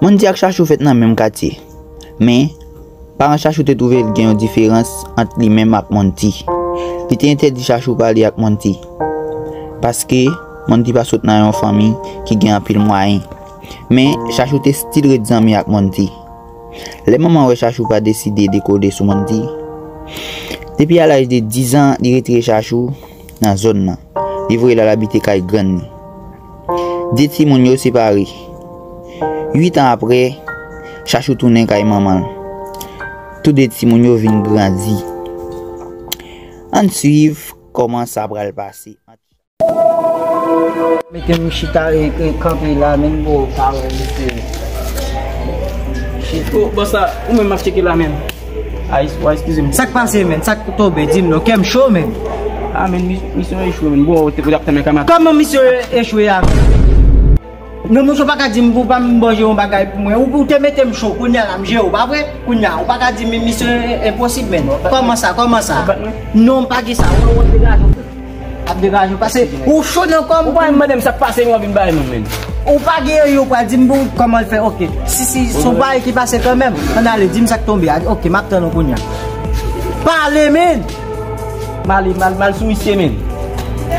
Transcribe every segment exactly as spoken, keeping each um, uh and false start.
Mandy ak Chachou fèt nan menm katye. Men, paran Chachou te twouve l gen yon diferans ant li menm ak Mandy. Li te entèdi Chachou pale ak Mandy. Paske Mandy pa sot nan yon fanmi ki gen anpil mwayen. Men, Chachou te still ret zanmi ak Mandy. Lè manman wè Chachou pa deside dekole sou Mandy, depi a laj de diz an, li retire Chachou nan zòn nan. Li voye l al abite kay grann li. De timoun yo separe. Uit an apre, Chachou tounen kay manman l. Tou de timoun yo vin grandi. Ann swiv kòman sa pral pase. Mete m chita e, e kanpe la, menm bo pa wè misye. Shit. Oh, bòs la, ou menm m ap tcheke la, menm. Ay, wa, eskize m. Sa k pase, menm? Sa k tonbe? Di m non, kè m cho, menm. Ah, menm, mi-, misyon echwe, menm. Bon, ou te, ou t ap tann men kamera. Kòman misyon e-, echwe a, menm? Non, misyon pa ka di m pou pa m manje yon bagay pou mwen. Ou, ou te mete m cho, kounye a la, m jere w, pa vre? Kounye a, ou pa ka di m misyon e-, enposib, menm. Kòman sa, kòman sa? Non, m pa gen sa. Ou, ou degaje w. Ap degaje w, pase ou cho nan kò m. Ou pa mande m sa k pase, ou anvi m bay non, menm. Ou pa gen anyen, ou pral di m pou kòman l fè, oke. Si, si, se yon bagay ki pase kanmenm, ann ale, di m sa k tonbe a. Oke, m ap tann ou kounye a. Pale, menm! M ale, m al, m al sou misye, menm.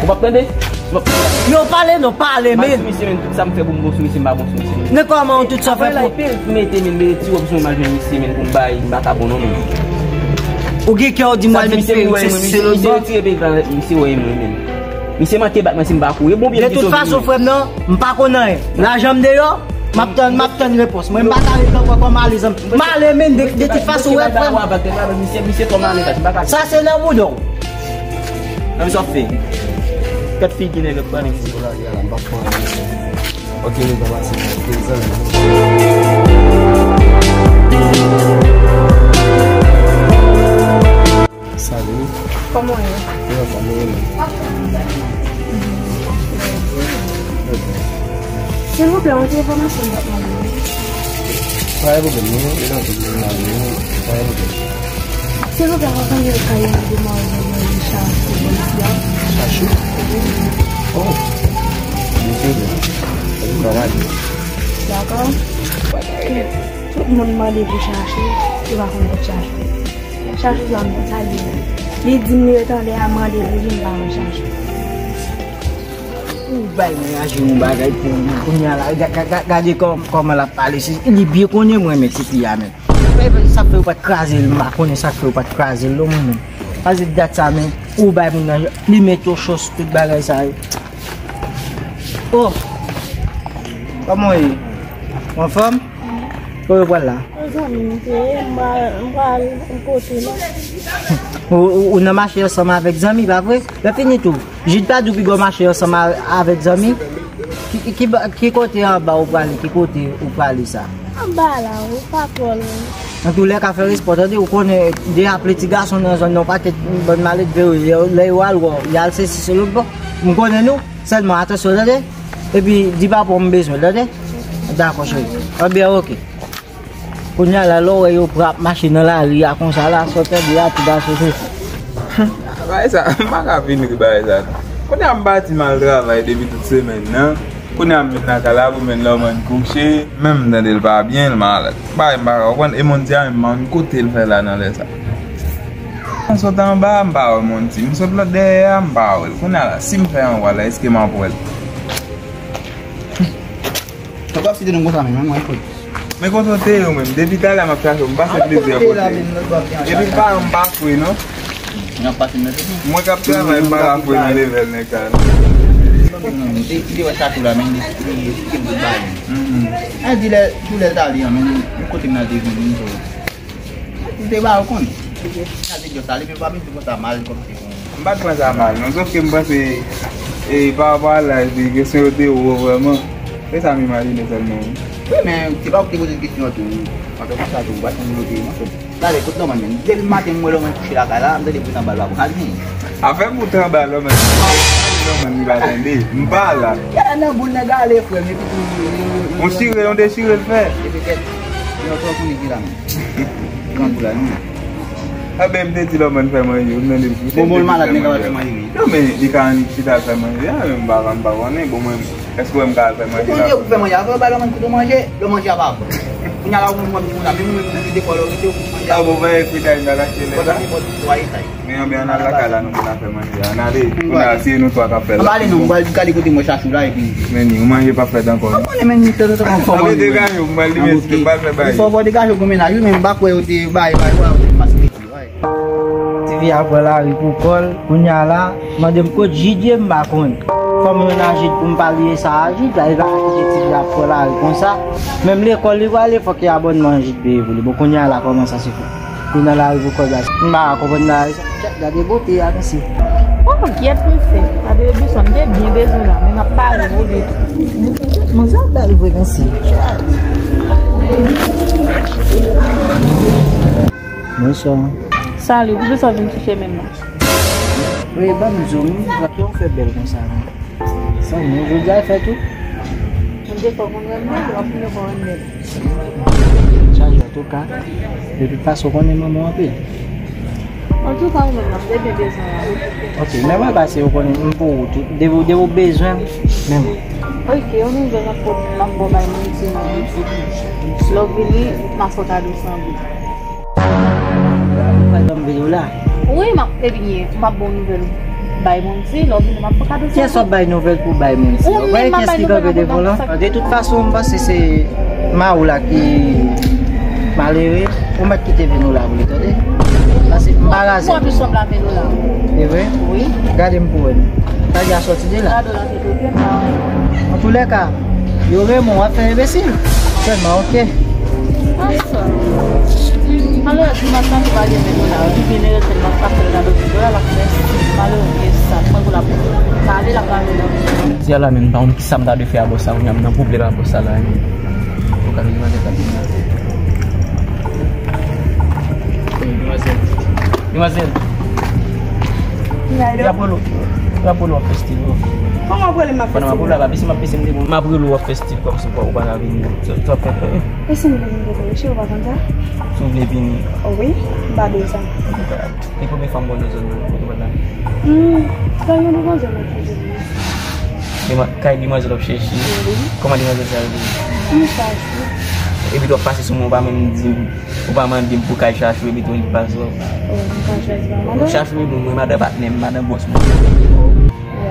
Ou p ap tande? Ou p ap... Yo, pale non, pale, menm! M al sou misye, menm. Tout sa m fè pou m bon sou misye, m pa bon sou misye, menm. Men kòman ou tout sa fè pou... Apre la, epi l mete, menm, mete ti wòb sou mwen, m al jwenn misye, menm, pou m bay, m pa ka bon non, menm. Ou gen kè w di m al met perik, se, se lòt bò. Misye retire perik la, misye wè mwen, menm. Misye manke bat mwen si m pa kouri. Bon, byen. De tout fason, frè m nan, m pa konn anyen. Lajan m deyò, m ap tann, m ap tann repons. Mwen, m pa ka ret ankò kòm alèz. M ale, menm, de, de tout fason, wè, frè m. Misye, misye kòm alèz, m pa ka. Sa se nan bouda w. Nan sa w fè. Kèt figi nèg ap pale. Ok, nou pa pase nan prezan. Salut. Kòman w ye? Mwen anfòm, ou menm? Silvouplè, yon ti enfòmasyon m t ap mande w. Pa gen pwoblèm, non. E nan tout moun la, non. Pa gen pwoblèm. Silvouplè, mwen konnen kay yon demwazèl rele Chachou bò isi a. Chachou? Oh! Byen, trè byen. Sa se travay. Dakò. Tout moun mande pou Chachou, yo pa konn kot Chachou ye. Chachou sa m te salye li. Li di m li ret anlè a, mande pou li, m pa wè Chachou. Ou bay mwen raje yon bagay pou mwen kounye a la. Ga-, ga-, ga-, gade kòm-, kòman l ap pale. Se, li byen konnen mwen renmen tifi a, men. Sa k fè yo pa t kraze l, m pa konnen sa k fè yo pa t kraze l, non, mwen menm. Pase dat sa, men, ou bay moun nan, li met yon chòs, tout bagay sa yo. Oh! Kòman w ye? Ou anfòm? Kote w pral la? Yon zanmi m te ye, m pral, m pral yon kote la. Ou, ou, ou nan mache ansanm avèk zanmi, pa vre? Lè fini tou, Jid pa di w piga w mache ansanm a-, avèk zanmi? Ki, ki, ki ba-, ki kote anba ou prale? Ki kote ou prale sa? Anba la, wi, pa twò lwen. Antoulèka, fè respè w, tande, ou konnen, de aple ti gason nan zòn nan, pakèt bann maledve yo ye, lè yo al wè w, y al sesi se lòt bò. M konnen nou, sèlman atansyon, tande. Epi, di papa w m bezwen l, tande. Dakò, cheri. Anbyen, oke. Kounye a la, lè w wè yo pran ap mache nan lari a konsa la, sa w tande a, ti gason se. Bagay sa, m pa ka vin ri bagay sa. Kounye a m pati m al travay depi tout semèn nan. Kounye a m vin lakay la pou men lòm ann kouche. Menm m tande l pa byen, l malad. Bagay m pa ka konprann. E Mandy a menm, m pa konn kote l fè la nan lè sa. M sot anba, m pa wè Mandy. M sot lòt dèyè a, m pa wè l. Kounye a la, si m fè yon wè la, èske m ap wè l? Sa w ap site non konsa menm, mwen fou. Men kote w te ye ou menm? Depi talè a m ap chache w, m pase plizyè kote. Epi m pa, m pa fre non. Mwen k ap travay, m pa ka fre nan level nèg sa non. Li te, li te wè chato la, men li, li, li te bout bagay. Mhm. An di lè, tou lè l t ale an, men li, li kote m nan te vini, m te, m te ba yo konnen. Sa te djòs ale, men pa vin di konsa mal, kòmsi. M pa t pran sa mal non, sòf ke m panse, e, pa rapò a laj li, kesyon yo te wo vrèman. Se sa m imajine sèlman wi. Wi, men se pa ou ki te poze kesyon an tou. Antanke sa tou, ou pa t konn kote non, sòf. Talè, kot Lòmàn menm? Depi maten m wè Lòmàn kouche lakay la, m tande bout anba l pa konn al vini. Afè bout anba Lòmàn, Lòmàn li pa tande, m pa la. Talè nan boul nèg ale, frè m, epi tou, on chire, on dechire l fè. Epi tèt, yon tò konnen ki la menm. Grangou la, non. Anben, m te di Lòmàn fè manje, ou tande l kouche. Bon, bon, l malad, men l ka fè manje, wi. Non, men li ka annik chita fè manje a, men m pa, m pa konnen, bon, mwen, Èske w wè m ka al fè manje la? Ou konn ou fè manje, apre w bay lòt moun kote w manje, lè w manje a pa bon. Kounye a la, ou konn manje moun la, menm ou menm ou kite kò lè w kite w manje a. Ah, bon, mwen fritay m ta l achte la. Bon, sa se bon, twa etay. Men anben, ann al lakay la, nou konn al fè manje a. Ann ale. Kounye a, se nou twa k ap fè l. Ann ale non, m pral gade kote mwen chache w la, epi. Men ni, ou manje p ap fèt ankò non. Mwen, men ni, tanzantan m fè manje. Ann degaje w, m pral li mesye, m pral fè bagay. Fò, fò degaje w gon mennaj wi, men m pa kwè yo te bay, bay, bay, yo te fasilite. Ti fi a pran lari pou kò l, kounye a la, mande m kot Jid ye, m pa konn. Fò m jwenn a Jid pou m pale sa a Jid, la, li pa ka kite ti fi a pran lari konsa. Menm lekòl li prale, fòk e abònman Jid peye pou li. Bon, kounye a la, kòman sa se fèt? Li nan lari pou kò l la. M pa ka konprann lari sa. Gade bote a, mesye. Oh, gyèt, mesye. Gade bouson, m te byen bezwen la, men m ap pale pou li. Manzè ap bèl vre, mesye. Bonswa. Salut, poukisa w vin chèche menm nan? Wi, ban m di w, m, gade w fè bèl konsa, non. Sa, non, jodi a fèt ou? Mwen te fò konn renmen, w ap fini fò renmen. Chaje, antouka, de tout fason, w konnen manman w anpil. Antouka, ou menm, nan, m te byen bezwen w. Ok, men mwen pase, ou konnen, m pou ou tou. Depi, depi w bezwen m, men mwen. Ok, yon nouvèl m ap, m ap ba w bay moun di non. Lè w vini, m a fè w kado san goud. Ou pral ban m vini w la? Wi, m ap, ebyen, m ap ba w nouvèl bay moun di, lè w vini, m ap fè w kado san goud. Kiyès w ap bay nouvèl pou bay moun di? Ou menm m ap bay nouvèl pou bay moun di. De tout fason, m panse se Maou la ki malere. Ou mèt kite vin ou la pou li, tande? Pase m pa raze. Mwen pi sanble avè nou la. E vre? Wi. Gade m pou wè. Sa di a sòti de la. Gade w la tèt ou byen mal. Antoulèka, yo renmen w ap fè enbesil. Sèlman, ok. Ansa. Malere, ti matant pa gen men nou la. Li vin rete nan kafè la do la la fè. Malere, sa. Mwen pou la pale la pale la. Di a la menm, pa konn ki sa m ta dwe fè a bòs sa, kounye a m nan pwoblèm a bòs sa la. Ou ka vin demwazèl la. Demwazèl. Demwazèl. Li ap rele w. Li ap rele w ap fè stil, bro. Kòman w ap rele m ap fè stil? Pandan m ap rele w la, papi, si m ap pese m de bon. M ap rele w ap fè stil kòmsi ou pa, ou pa ka vini. Sa, sa fè, eh, eh. E si m vin de kòreksyon, ou pa konn sa? Si w vle vini. Oh wi, m pa bezwen. E premye fwa m wè w nan zòn nan, kote w pral la? Hmm, kay yon demwazèl mwen toujou vini. Demwa-, kay demwazèl w ap chèche? Wi. Kòman demwazèl sa rele? M chache. Epi w ap pase sou mwen, ou pa menm di m, ou pa mande m pou kay chache w, epi tou li pase w. Oh, m pa chache, pa mande. Ou chache w, mwen, madan patnè m, madan bòs mwen.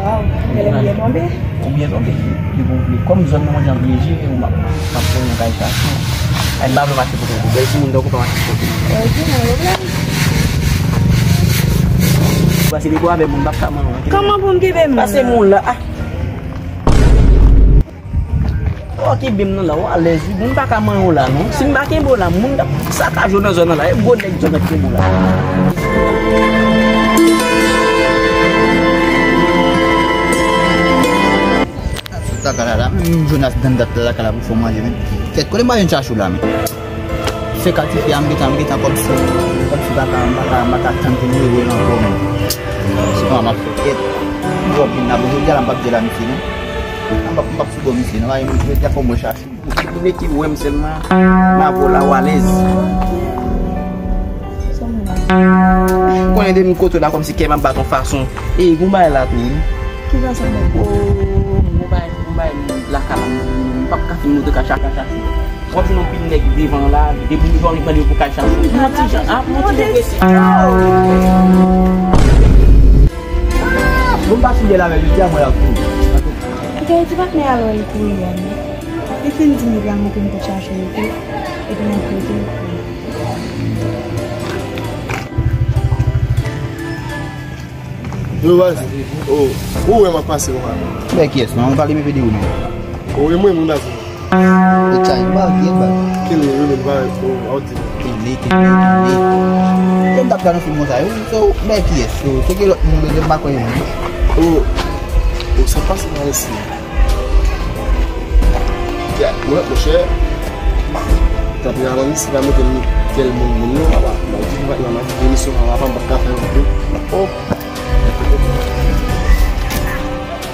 Waw, genlè m byen tonbe. Ou byen tonbe. Depi w vle. Kòm zòn nan mwen jan vle jere, ou m ap, m ap pran yon kay chache. Ay, m pa vle mache kote w. Bèl timoun tankou pa mache kote w. Ok, pa pwoblèm. Pase depi w avè moun, m p ap ka manyen w. Kòman pou m kenbe moun? Pase moun la. Ah. Ou kenbe m nan la, ou alèz wi. Moun pa ka manyen w la non. Si m pa kenbe w la, moun t ap sakaje w nan zòn nan la. E gwo nèg zòn nan kenbe w la. Sot lakay la la, menm Jonas Dandat la lakay la pou fè manje, men. Kèt, kote m pa vin chache w la, men. Fè katifi a, m gentan, m gentan kòmsi, kòmsi m pa ka, m pa ka, m pa ka tann pou m rele l ankò, men. Se kòman m ap fè kèt. M wè w vin la, bon, jodi a la, m p ap di l a misye, non. M p ap, m p ap sou bò misye, non. Jodi a fò mwen chache. Ou mete wè m sèlman. M avè w la, ou alèz. Ou konnen depi m kote w la kòmsi kè m ap bat yon fason. E, gon bagay la tou, wi. Ki fason, men? O, gon bagay, gon bagay lakay la, m p ap ka fin moute kacha, kacha. W ap jwenn yon pil nèg devan la, depi w rive w ap mande yo pou kacha. Yon ti jan, ah, yon ti jan prese. Bon, m pa file la, men jodi a mwen la tou. Gade ti patnè a lò l kouri a, non. Li fin di m li pral montre m kote chache yo tou, epi m ap poze l. Yo, baz, oh, ou wè m ap pase kòman? Men kiyès, non? Ou pale menm de ou, non? Oh, e mwen, mwen, baz. E chay, ou pa gen, baz. Kile, yo, men, baz, oh, a w di. Kile, kile, kile. E m t ap gade yon fim konsa, yo, so, men kiyès, so, se gen lòt moun, men m pa kwè yo, non. Oh, oh, sa pase nan isi. Ya, mwen, monchè. Tanpri, avan misye pa mete m kèl moun moun non, papa. M ap di pou patnè m, m ap di demisyon, papa, m p ap ka fè l ankò. Oh.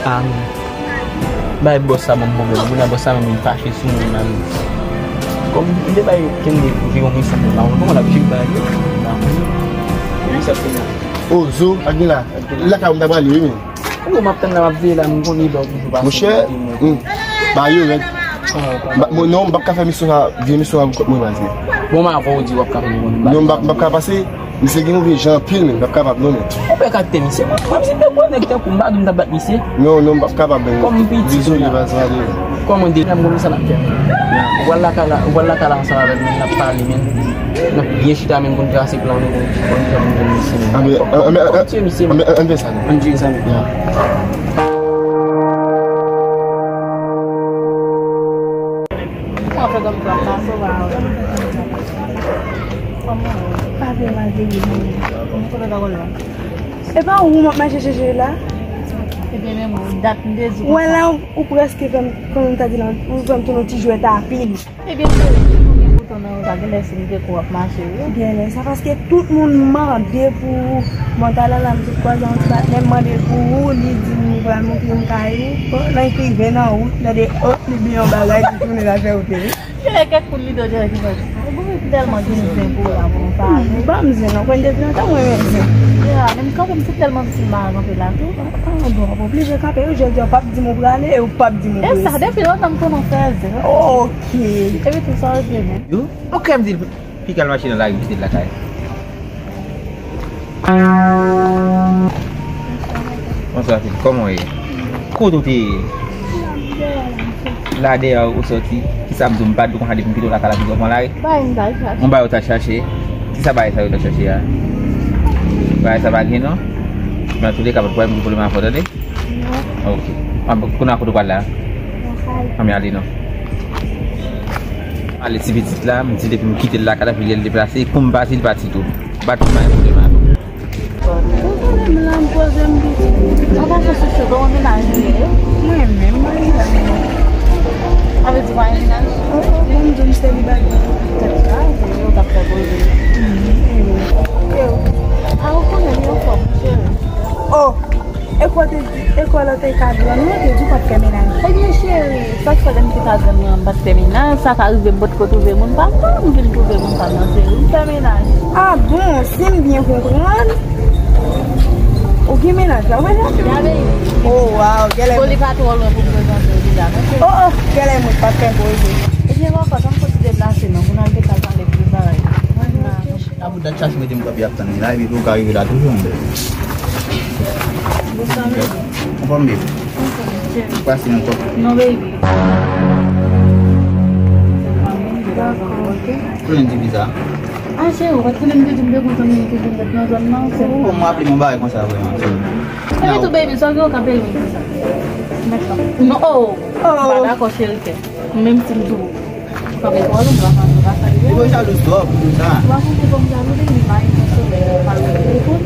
Ah, non. Bay bòs sa ban m pwoblèm. Kounye a bòs sa menm vin fache sou mwen la, men. Kòm m te bay kenbe pou jere yon misyon pou mwen, kòman l ap jere bagay yo? Misye ap fini. Oh, Zo, ak gen la. Lakay ou m ta prale, wi, men. Yo, m ap tann la, m ap veye la, m konnen lè w toujou pase. Monchè, hmm, ba yo rèd. Kòman, kòman? Ba, bon, non, m p ap ka fè misyon sa, vye misyon sa, kot mwen, baz. Bon, m avè w di w ap ka fè misyon. Non, m p ap, m p ap ka pase. Misye gen move jan anpil, men m p ap kapab, non, men. Ou pè ka te misye. Mwen, mwen, si te gwo nèg tankou m, pa di m t ap bat misye. Non, non, m p ap kapab, men. Kòm m piti, dezole, baz, ale. Kòman de, m konn sa n ap fè. Ou pral lakay la, ou pral lakay la ansanm avè m, men n ap pale, men. N ap byen chita, men konn trase plan nou, konn, konn jan nou jwenn misye. Ann, ann, ann, ann, ann, ann fè sa, non. Ann jwenn sa, men. Ya. Sa fè kòm sa, sa sou la, wè. Pa fè mal de li, non. Mwen konnen pa konn la. E pa ou m ap mache chèche la? Ebyen, men mwen, dat m te di w konsa. Wè la, ou, ou prèske fè m, kòman m ta di la, ou fè m tounen yon ti jwèt a pil. Ebyen, cheri, si nou gen bouton nan yo, sa genlè se m te kou ap mache, wi. Genlè sa, paske tout moun mande pou ou. Bon, talè la, m te kwaze yon ti patnè, m mande l pou ou, li di m li pral montre m kay ou. Bon, nan ekriven nan wout, nan de, oh, li bliye yon bagay, li tounen l al fè wout li, wi. Genlè kèk moun li do genlè ki fè, bon, m tèlman gen zen pou ou la, pou m pale. Hmm, ban m zen, non, konn depi lontan mwen renmen zen. Ya, men m kanpe, m se tèlman pitit m pa ka kanpe la tou. Ah, bon, bon, oblije kanpe, wi, jodi a w p ap di m ou prale, e ou p ap di m ou prese. E sa, depi lontan m konnen w fè zen. Oh, Ok. Epi tou sa w te men. Yo, ok, m di l, piga l mache nan lari, m kite l lakay. Bonswa, pitit, kòman w ye? Kote w te ye? La dèyè ou soti. Kisa m di w, m pa di w konsa depi m kite w lakay la, piga w pran lari. Bay m ta chache. Yon bagay ou ta chache. Kisa bagay sa yo ta chache a? Bagay sa pa gen non. Men antouleka, pa t pwoblèm, m gen pwoblèm avè w, tande? Ok. Ah, bon, kounye a kote w pral la? Lakay. Ann ale non. Ale ti pitit la, m di depi m kite l la, katapilye l deplase, kou m pase, l pati tou. Bat pou m pa gen pwoblèm avè w. Ou konnen m la, m poze m pitit. An pasan sou cheve, ou menaj ou ye? Mwen menm, mwen menaj. Sa vle di ou pa gen menaj? Oh, oh, bon, m di w m selibatè. Tèt chaje, ou t ap fè poze. Mhm. Yo. A, ou konnen m anfòm, cheri. Oh! E kwa te di, e kwa lòt te ka grann ou, te di w p ap fè menaj. Ebyen, cheri, sa k fè lè m te ka grann mwen an, m pa t fè menaj, sa ka rive m potko twouve moun pa m, m vin twouve moun pa m nan, cheri, m fè menaj. Ah bon, si m byen konprann, ou gen menaj la, ou pa janm fè menaj? Oh, wow, genlè. Bon, li pa twò lwen pou m prezante w deja, non, cheri? Oh, oh, genlè mwen pa fè koze. Ebyen, papa, tann pou ti deplase, non, pou n al dekal pale plis bagay. Mwen la. Sa pou dat chache mete m kanpe ap tann li la, epi pou w ka rive la toujou, mon bèl. Bonswa, baby. Anfòm, baby? Anfòm, cheri. Pase yon kòk. Non, baby. Dakò, ok. Konnen di pizza? Ah, cheri, ou pa t konnen m te di m te kontan men te vin met nan zòn nan, se pou. Bon, m raple m yon bagay konsa, vrèman, cheri. Epi tou, baby, sa w gen w kanpe lwen konsa. Mèt la. Non, oh! Oh! M pa dakò, cheri, kè. Menm si m tou. Kanpe twò lwen, m pa fè, m pa fè. Li pa jalou twòp, pou sa. Ou pa konprann kòm jalou, li, li pa renmen solèy, li pa renmen telefòn.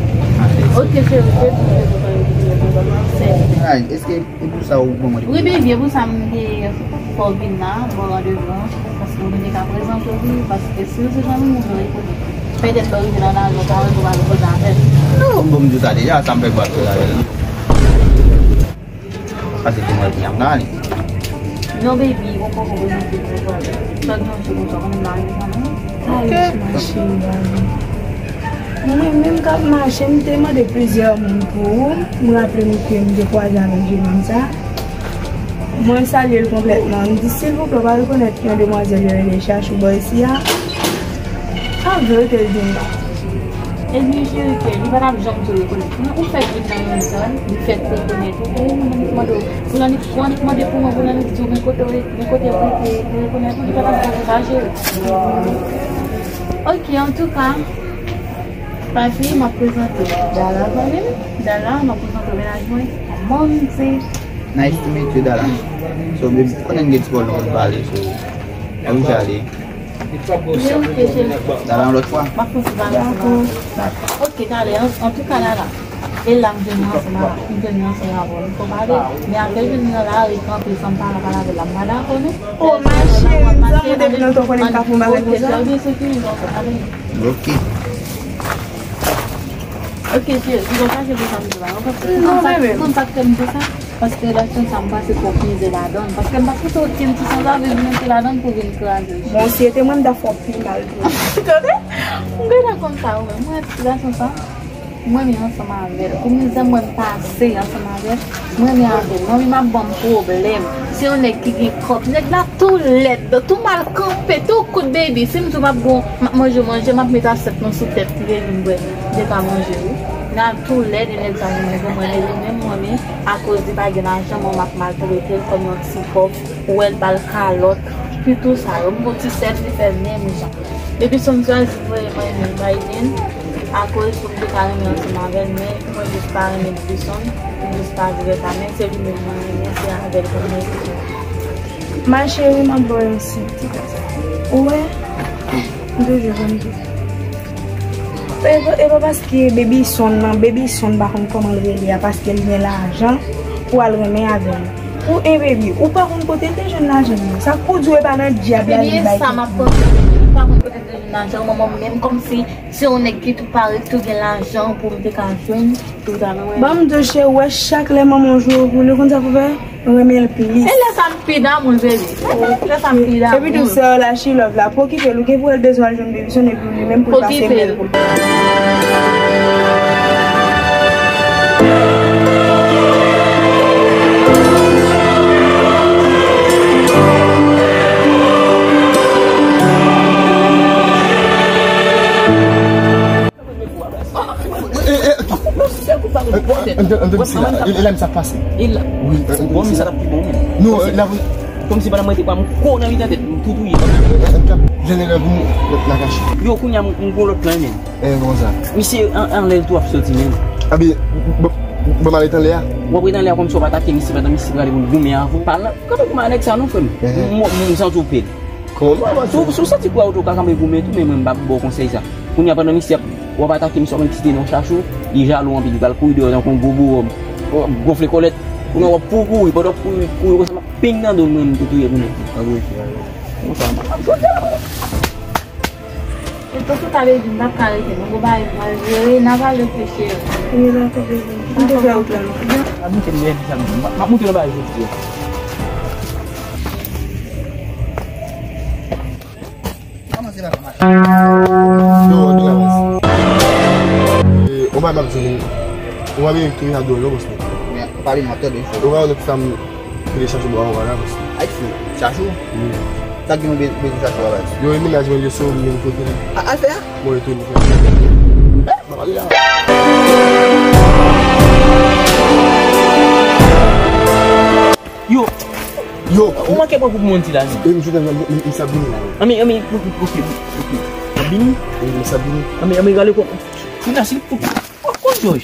Ok, cheri, je te, je te, je te, je te, je te, je te. Ay, èske e pou sa ou ban mwen li? Wi, baby, e pou sa m te fè w vin la, ban w randevou an, paske ou te ka prezante w, wi, paske si w se jan moun, ou konnen. Petèt lè w rive nan lari, ou ka wè, ou pa repoze avè l. Non, bon, m di w sa deja, sa m fè pou ap koze avè l, non. Pase pou mwen, kounya m ka ale. Non, baby, ou poko prezante pou mwen. Lòt jou, m di w konsa, ou konn mari m kanmenm. Ok. Talè, ma chérie, bye. Mwen menm k ap mache, m te mande plizyè moun pou ou. M raple m ke m te kwaze avèk jennonm sa. Mwen salye l konplètman. M di, silvouplè, w pa rekonèt yon demwazèl yo rele Chachou bò isi a? A verite l di m non. Ebyen, cheri, kè, li pa t ap janm tou rekonèt. Ou fèk vin nan yon zòn, li fèk rekonèt ou. Ou, ou annik mande w, ou annik, ou annik mande pou mwen, ou annik di w, men kote w, men kote w rete, li rekonèt ou, li pa t ap janm sa, cheri. Ok, antouka, papi, m ap prezante w Dala, zanmi m. Dala, m ap prezante w mennaj mwen, Manti. Nice to meet you, Dala. So, baby, konnen m gen ti pwoblèm pou m pale, so, ann jale. Wi, ok, cheri. Dala, yon lòt fwa. M ap fè ti bagay sou la. Dakò. Ok, talè, an, antouka, Dala. E la, m jwenn nou ansanm a, m jwenn nou ansanm avè w. Nou fè pale. Men apre jwenn nou nan lari, kanpe, san m pale, pale avè l la, m pa dakò, non. Oh, ma chérie, m zanmi w depi lontan, w konnen m ka fè yon bagay konsa. Ok, cheri, byen sou ki, nou ansanm, ale. Ok. Ok, cheri, m konn fache pou sa m di la. Ou konn, ou konn sa, ou konn sa k fè m di sa? Paske relasyon sa m pase twòp mizè ladan l. Paske m pa t koute okenn ti sanzave vin antre ladan l pou vin kraze l. Bon, si se te mwen, m ta fè w pi mal tou. Tande? M gentan konn sa, wi. Mwen, ti gason sa. M renmen ansanm avè l. Pou mizè m wè m pase ansanm avè l, m renmen avè l. Manmi m ap ban m pwoblèm. Se yon nèg ki gen kòb. Nèg la tou lèd, tou mal kanpe, tou kout baby. Si m di w m ap gon, m ap manje, manje, m ap met asyèt mwen sou tèt li, baby m bwè. M te ka manje, wi. Nèg la tou lèd, e nèg sa mwen renmen, mwen renmen li, menm mwen, men akoz li pa gen lajan, mwen m ap maltrete l kòm yon ti pòv. Ou wè l ba l kalòt, pi tou sa yo. M gon ti sèl li fè l menm jan. Depi son m chwazi voye mwen renmen Biden, akoz pou m te ka renmen ansanm avè l, men mwen jis pa renmen Edison, m jis pa vle sa, men se li menm mwen renmen, se avè l pou mwen rete. Ma chérie, m ap ba w yon sèt ti konsèy. Ou wè, m toujou konn di. E pa, e pa paske Baby Son nan, Baby Son pa konn kòman l rele a, paske l gen lajan pou al renmen avè l. Ou en baby, ou pa konn kote l te jwenn lajan li. Sa k pou di w e pa nan dyab la li bay. Ebyen, sa m ap panse. Ou pa konn kote l te jwenn lajan, manman m menm kòmsi se yon nèg ki tou pare, ki tou gen lajan pou m te ka jwenn, pou ta nan. Ban m di w cheri, ou wè chak lè manman w jwe w pou li, ou konn sa pou fè? Renmen l plis. E lè sa m pi damou l, baby. Lè sa m pi damou l. Epi tou sè w la, she love la, pokite l, ou gen pou wè l bezwen al jwenn Baby Son epi li menm pou l pase bèl pou l. E, e, e, e, e, e, e, e, la, misye ap pase. Wi, e, e, bon, misye la pi bon, men. Non, e, la, kòmsi pandan mwen te pran m kou nan mitan tèt, m tou touye. E, e, e, e, e, la, la, la kache. Yo, kounye a, m, m gon lòt plan, men. E, kòman sa? Misye an, anlè l tou ap soti, men. Abi, bon, bon, m al ret anlè a. W ap ret anlè a kòmsi w ap atake misye, pandan misye prale pou l goumen avè w. Pa nan, kanpe goumen a nèg sa, non, frè m. M, m, m santi w pè. Kòman w ap fè? Si w, si w santi kò a w tou ka kanpe goumen tou, men mwen m p ap ba w konsèy sa. Kounye a pandan misye ap, w ap atake misye, w ap mete ti te nan chach ou, li jalou anpil, li pral kouri deyò w tankou yon gwo bouwòm, w ap gonfle kòlèt, kounye a w ap pou kouri, pandan w ap kouri, kouri konsa, m ap peng nan do l, mwen m tou touye kounye a. Konsa, m ap jwenn la. E tankou ta vle di m p ap ka rete, non, gon bagay pou al jere, n a pale plis cheri. Wi, dakò, baby. M te fè wout la, non. M ap moute m deyò sa, m ap moute nan bagay jodi a. Kòman se pa ka mache? Yo, de la baz. E, on bagay m ap di nou, on bagay ki vin a dwòl, non, bòs mwen. Men, pale m ap tande, fò. On bagay ki fè m rele Chachou bò a, on bagay la, bòs mwen. Ay, fò. Chachou? Wi. Sa gen yon be-, bezwen Chachou a, baz? Yo, e mennaj mwen, yo, se yo menm kote la. A, al fè a? Bon, yo, tou, nou fè. Eh, m ap pale la. Yo. Yo. Ou manke pran kou pou moun ti la, non? E, m jwenn nan, m, m, m sa vini la. Anmi, anmi, ok, ok, ok. Ap vini? E, m sa vini. Anmi, anmi, gade kò. Kounye a, si, ok. Kò, kò, Jòj.